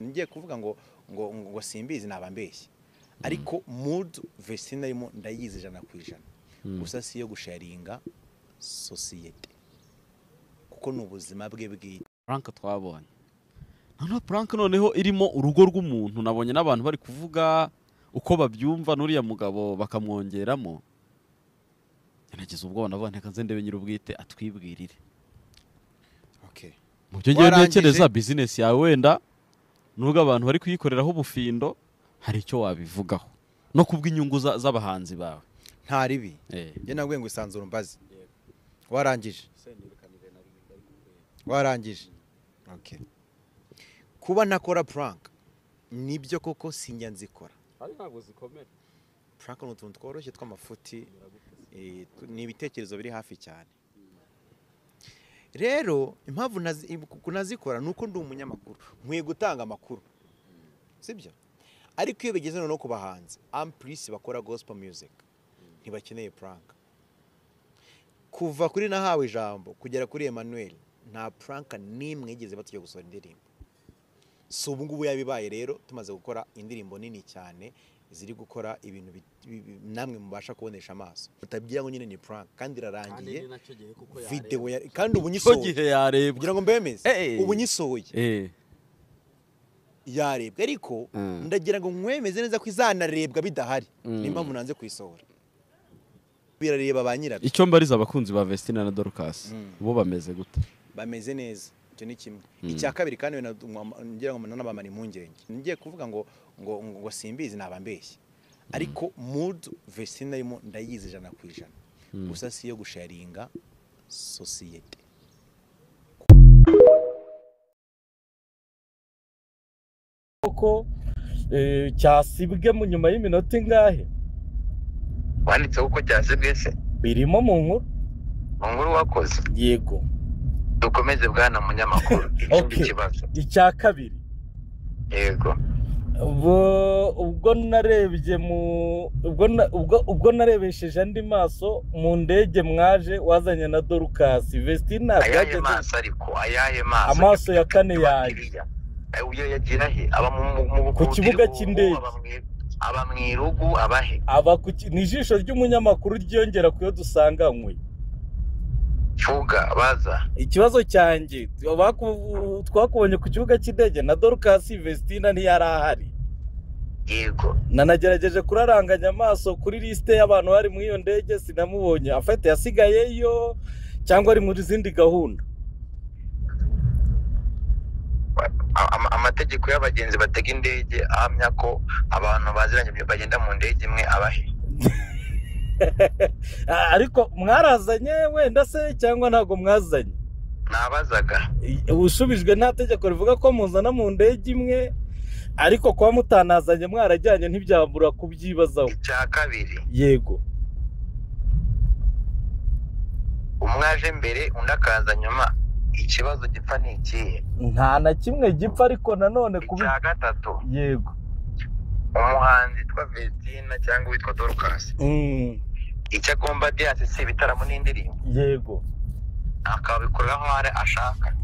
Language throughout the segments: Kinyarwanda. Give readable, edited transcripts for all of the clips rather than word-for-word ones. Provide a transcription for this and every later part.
Ngiye kuvuga ngo ngo ngo simbizi naba mbeshye, ariko mood Vestine arimo ndayizi 100%. Gusa si yo gusharinga societe, kuko ni ubuzima bwe bwite. Prank twabonye noneho, prank noneho irimo urugo rw'umuntu, nabonye n'abantu bari kuvuga uko babyumva n'uriya mugabo bakamwongeramo. Nagize ubwoba, ndavuga nti reka nze ndebe nyir'ubwite atwibwirire. Okay. Mu byo ngiye Warangije? ntekereza, business yawe wenda nubwo abantu bari kuyikoreraho ubufindo, hari icyo wabivugaho no kubw'inyungu z'abahanzi bawe. Nta ribi. Eh. Njye nabwiye ngo isanzure umbaze. Warangije? Warangije? Okay. Kuba ntakora prank nibyo koko, sinjya nzikora. Ntabwo zikomera. Prank ni utuntu tworoshye tw'amafuti, ni ibitekerezo biri hafi cyane. Rero impamvu kunazikora ni uko ndi umunyamakuru, nkwiye gutanga amakuru, sibyo? Ariko iyo bigeze noneho ku bahanzi ampurisi bakora gospel music, ntibakeneye prank. Kuva kuri Nahawe Ijambo kugera kuri Emmanuel, nta prank n'imwe yigeze batujya gusohora indirimbo. Si ubu ngubu yabibaye. Rero tumaze gukora indirimbo nini cyane ziri gukora ibintu namwe mubasha kubonesha amaso, utabyira ngo nyine ni prank, kandi irarangiye video kandi ubu icyo nyisohoye gihe yarebwa. Kugira ngo mbemeze, ubu nyisohoye yarebwa, ariko ndagira ngo nkwemeze neza ko izanarebwa bidahari. Niyo mpamvu nanze kuyisohora, birareba ba nyirabyo. Icyo mbariza abakunzi ba Vestine na Dorcas, bo bameze gute? Bameze neza, icyo ni kimwe. Icya kabiri kandi wenda ngira ngo nanabamara impungenge, ngiye kuvuga ngo ngo ngo simbizi naba mbeshye, ariko mood Vestine arimo ndayizi 100%. Gusa si yo gusharinga societe. Ko cyasibwe mu nyuma y'iminota ingahe? Wanditseho uko cyasibwe se? Birimo mu nkuru. Mu nkuru wakoze? Yego. Dukomeze bwana munyamakuru, ikindi Okay. kibazo. Icya kabiri. Yego. Ubwo narebye mu ubwo na- ubwo ubwo narebesheje andi maso mu ndege mwaje wazanye na Dorcas, Vestina, Ayahe byagenze maso ariko? Ayahe maso? Amaso ya kane yanjye. Abakiriya. Uyo yagira he? Aba mu Ku kibuga cy'indege. Aba mu irugu, aba he? Aba ni ijisho ry'umunyamakuru ryiyongera ku yo dusanganywe. Fuga baza. Ikibazo cyanjye, twakubonye ku kibuga cy'indege na Dorcas, Vestina ntiyari ahari. Yego. Nanagerageje kuraranganya amaso kuri lisite y'abantu bari muri iyo ndege, sinamubonye. Afite yasigayeyo cyangwa ari muri zindi gahunda? Amategeko y'abagenzi batega indege ahamya ko abantu baziranye bagenda mu ndege imwe abahe? Ariko mwarazanye wenda se cyangwa ntabwo mwazanye? Nabazaga. Usubijwe, nta tegeko rivuga ko muzana mu ndege imwe, ariko kuba mutanazanye mwarajyanye ntibyabura kubyibazaho. Icya kabiri. Yego. Umwe aje mbere, undi akaza nyuma, ikibazo gipfa ni ikihe? Nta na kimwe gipfa, ariko nanone kubi Icya gatatu. Yego. Umuhanzi witwa Vestina cyangwa witwa Dorcas, icyo agomba diyasi si ibitaramo n'indirimbo? Yego. Akabikorera aho ari ashaka.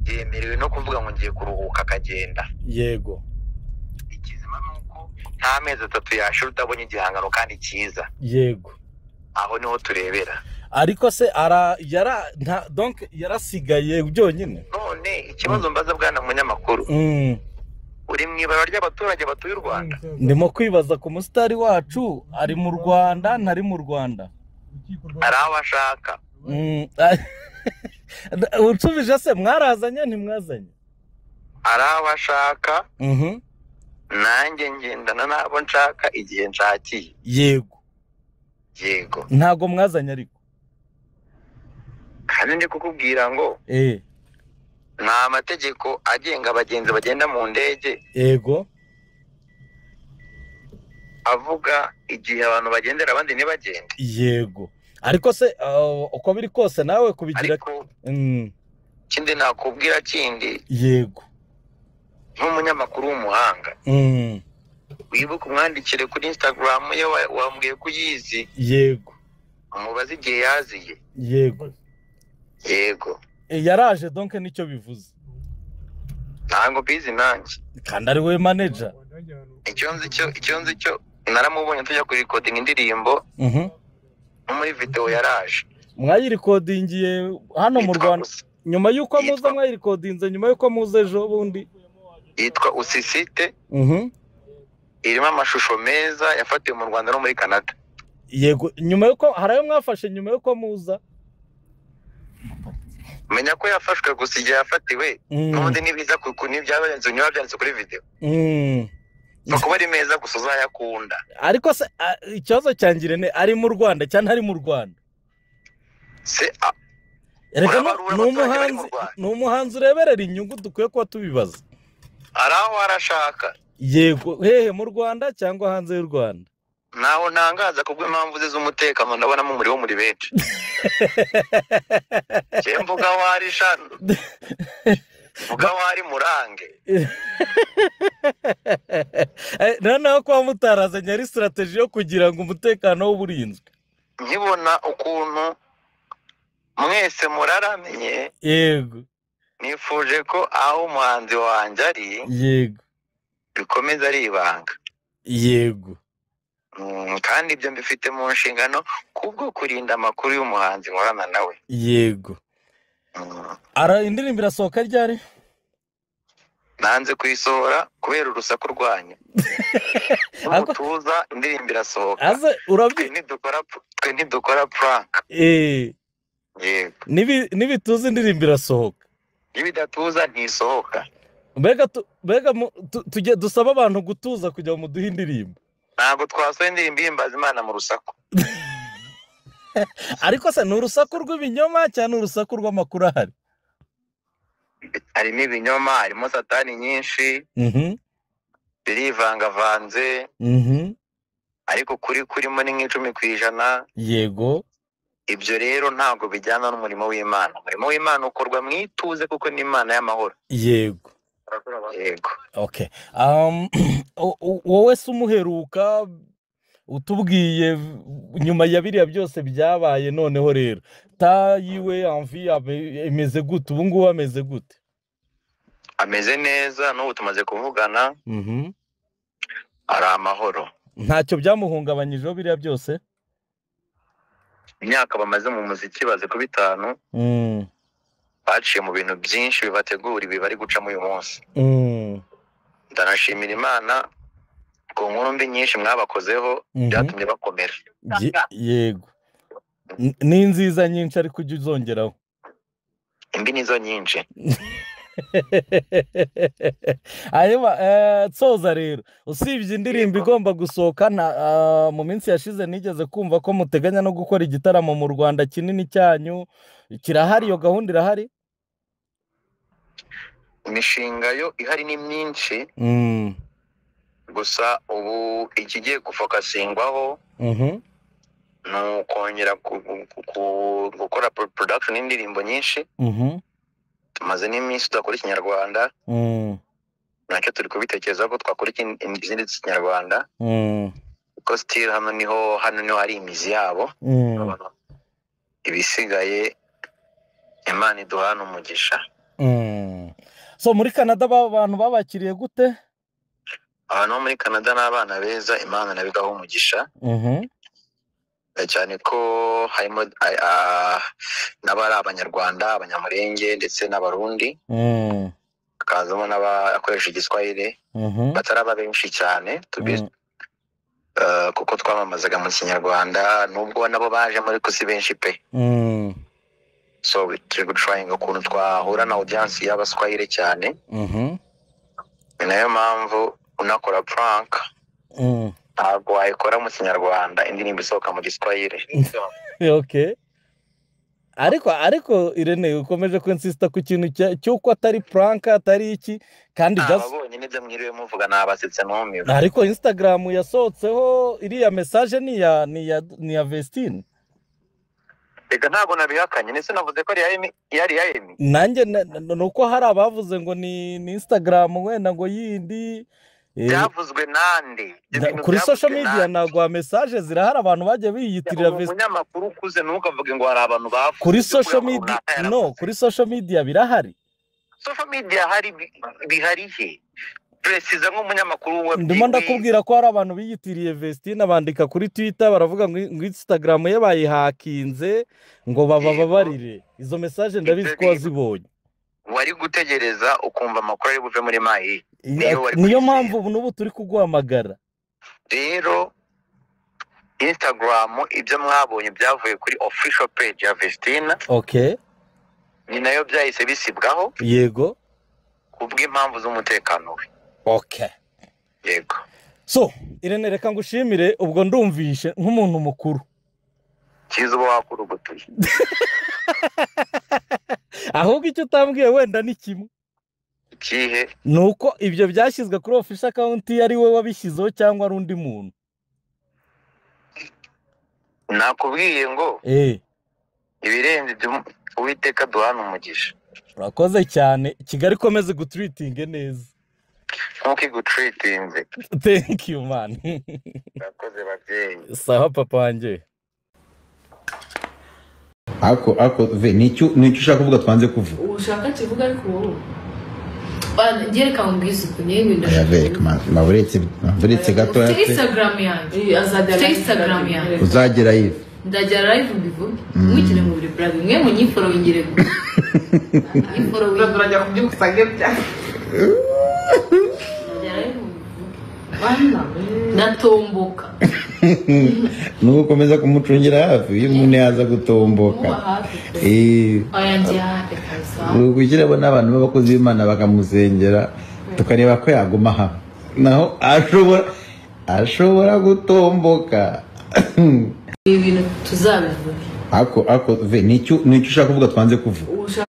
Yemerewe no kuvuga ngo ngiye kuruhuka, akagenda. Yego. Ikizima ni uko nta mezi 3 yashira utabonye igihangano kandi cyiza. Yego. Aho niho turebera. Ariko se ara yara nta donc yarasigaye byonyine? None ikibazo mbaza bwana munyamakuru, uri mu ibara ry'abaturage batuye u Rwanda? Ndimo kwibaza ku musitari wacu, ari mu Rwanda, ntari mu Rwanda? Hari aho ashaka. Unsubije se, mwarazanye, ntimwazanye? Hari aho ashaka. Nanjye ngendana n'abo nshaka igihe nshakiye. Yego. Yego. Ntabwo mwazanye ariko? Kandi ndi kukubwira ngo nta mategeko agenga abagenzi bagenda mu ndege Yego. avuga igihe abantu bagendera abandi ntibagende. Yego, ariko se uko biri kose nawe kubigira Ariko ikindi nakubwira kindi, Yego. nk'umunyamakuru w'umuhanga, wibuke umwandikire kuri Instagram ye, wambwiye ko uyizi. Yego. Umubaze igihe yaziye. Yego. Yego. Yaraje donc, nicyo bivuze. Ntabwo bizi nanjye. Kandi ari we manager. Icyo nzi cyo naramubonye tujya kurikodinga indirimbo. Muri video yaraje. Mwayirikodingiye hano mu Rwanda nyuma yuko muza mwayirikodinze nyuma yuko muza ejo bundi. Yitwa Usisite. Irimo amashusho meza yafatiwe mu Rwanda no muri Canada. Yego, nyuma yuko hari ayo mwafashe nyuma yuko muza. Menya ko yafashwe gusa igihe yafatiwe n'ubundi nibiza ku n'ibyabarenze nyuma byanditse kuri video. Kuba ari meza gusa uzayakunda. Ariko se ikibazo cyangire ne ari mu Rwanda cyane ari mu Rwanda. Se reka ni umuhanzi ureberera inyungu dukwiye kuba tubibaza. Araho arashaka. Yego, hehe mu Rwanda cyangwa hanze y'u Rwanda? Naho ntangaza kubwo impamvu ze z'umutekano ndabonamo umuriro muri benshi. Je mvuga wari shano. Mvuga wari murange. Noneho kuba mutarazanye ari strategy yo kugira ngo umutekano w'uburinzwe. Nkibona ukuntu mwese muraramenye. Yego. Nifuje ko aho umuhanzi wanjye ari. Yego. Bikomeza ari ibanga. Yego. Kandi ibyo mbifite mu nshingano kubwo kurinda amakuru y'umuhanzi nkorana nawe. Yego. Ara indirimbo irasohoka ryari? Nanze kuyisohora kubera urusaku rwanyu. Umutuza indirimbo irasohoka. Aze urabyi twe ntidukora prank. Yego. Nibituza indirimbo irasohoka. Nibidatuza ntisohoka. Mbega tujye dusaba abantu gutuza kugira ngo muduhe indirimbo. Ntabwo twasohoye indirimbo ihimbaza Imana mu rusaku. Ariko se ni urusaku rw'ibinyoma cyangwa ni urusaku rw'amakuru ahari? Harimo ibinyoma, harimo satani nyinshi, birivangavanze, ariko kuri kurimo ni 10%. Yego. Ibyo rero ntabwo bijyana n'umurimo w'Imana. Umurimo w'Imana ukorwa mu ituze kuko ni Imana y'amahoro. Yego. Yego. Okay. Wowe se umuheruka utubwiye nyuma ya biriya byose byabaye noneho rero ta yiwe envie imeze gute ubu ngubu ameze gute? Ameze neza n'ubu tumaze kuvugana. Ari amahoro. Ntacyo byamuhungabanyijeho biriya byose? Imyaka bamaze mu muziki baze ku 5. Baciye mu bintu byinshi bibategura ibi bari gucamo uyu munsi. Ndanashimira Imana ku nkuru mbi nyinshi mwabakozeho byatumye bakomera. Yego. Ni nziza nyinshi ariko ujye uzongeraho. Imbi nizo nyinshi. Hanyuma tsoza rero usibye indirimbo igomba gusohoka mu minsi yashize nigeze kumva ko muteganya no gukora igitaramo mu Rwanda kinini cyanyu kirahari, iyo gahunda irahari? Imishinga yo ihari ni myinshi. Gusa ubu ikigiye gufokasingwaho ni ukongera gukora production y'indirimbo nyinshi. Tumaze n'iminsi tudakora ikinyarwanda. Nacyo turi kubitekereza ko twakora izindi z'ikinyarwanda. Kuko still hano niho hari imizi yabo. Ibisigaye Imana iduhana umugisha. So muri Canada abantu babakiriye gute? Abantu muri Canada n'abana beza, Imana nabigaho umugisha. Cyane ko harimo n'abari abanyarwanda, abanyamurenge ndetse n'abarundi. Hakazamo n'abakoresha igiswahili bataraba benshi cyane kuko twamamazaga mu kinyarwanda nubwo nabo baje muri kusi benshi pe. So turi gutrayinga ukuntu twahura na audience y'abaswahili cyane. Ni nayo mpamvu unakora prank ntabwo wayikora mu kinyarwanda indirimbo isohoka mu giswahili. Okay. Ariko Irene ukomeje kwinsista ku kintu cy'uko atari prank atari iki kandi ababonye nibyo mwiriwe muvuga nabasetse numiwe. Ariko Instagram yasohotseho iriya message ni ya Vestine. Reka ntabwo nabihakanye ndetse navuze ko yari ya Emi. Nanjye nuko hari abavuze ngo ni Instagram wenda ngo yindi byavuzwe nande kuri social media nagwa message zirahari abantu bagiye biyitirira Vestine. Umunyamakuru ukuze ntukavuge ngo hari abantu bavuze kuri social media. No, kuri social media birahari. Social media hari bihari he? Presiza nk'umunyamakuru wa Ndimo ndakubwira ko hari abantu biyitiriye Vestine bandika kuri Twitter baravuga ngo Instagram ye bayihakinze ngo bababarire. Izo message ndabizi ko wazibonye. Wari gutegereza ukumva amakuru ari buve muri mayi. Niyo mpamvu n'ubu turi kuguhamagara. Rero Instagram ibyo mwabonye byavuye kuri official page ya Vestine. Okay. Ni nayo byahise bisibwaho. Yego. Kubw'impamvu z'umutekano we. Okay. Yego. So, Irene reka ngushimire ubwo ndumvishe nk'umuntu mukuru. Cyiza uba wakurugutuye. Ahubwo icyo utambwiye wenda ni kimwe. Ikihe? Nuko ibyo byashyizwe kuri official account ari we wabishyizeho cyangwa ari undi muntu. Nakubwiye ngo ibirenze ibyo Uwiteka duhana umugisha. Urakoze cyane. Kigali komeze gutreatinge neza. Nkuko igutreatinze. Thank you man. Urakoze babyeyi. Sawa papa wanjye. Ako ve nicyo ushaka kuvuga twanze kuvuga. Ushaka kivuga ariko wowe. Bana ngereka ngwize kunye ibintu. Maburetse gato ya Instagram yanjye. Azagera Instagram yanjye. Uzagera live. Ndagera live mbivuge. Mwikire mu buri brother mwe munyifollowingire. Nyifollowing. Turajya kubyukusange bya. Ndagera live mbivuge. Bana ndatomboka. Nuko ukomeza kumucungira hafi iyo umuntu yaza gutomboka. Gushyiramo n'abantu b'abakozi b'Imana bakamusengera tukareba ko yaguma hamwe. Naho ashobora gutomboka. Ibintu tuzabivuge. Ako ve nicyo ushaka kuvuga twanze kuvuga.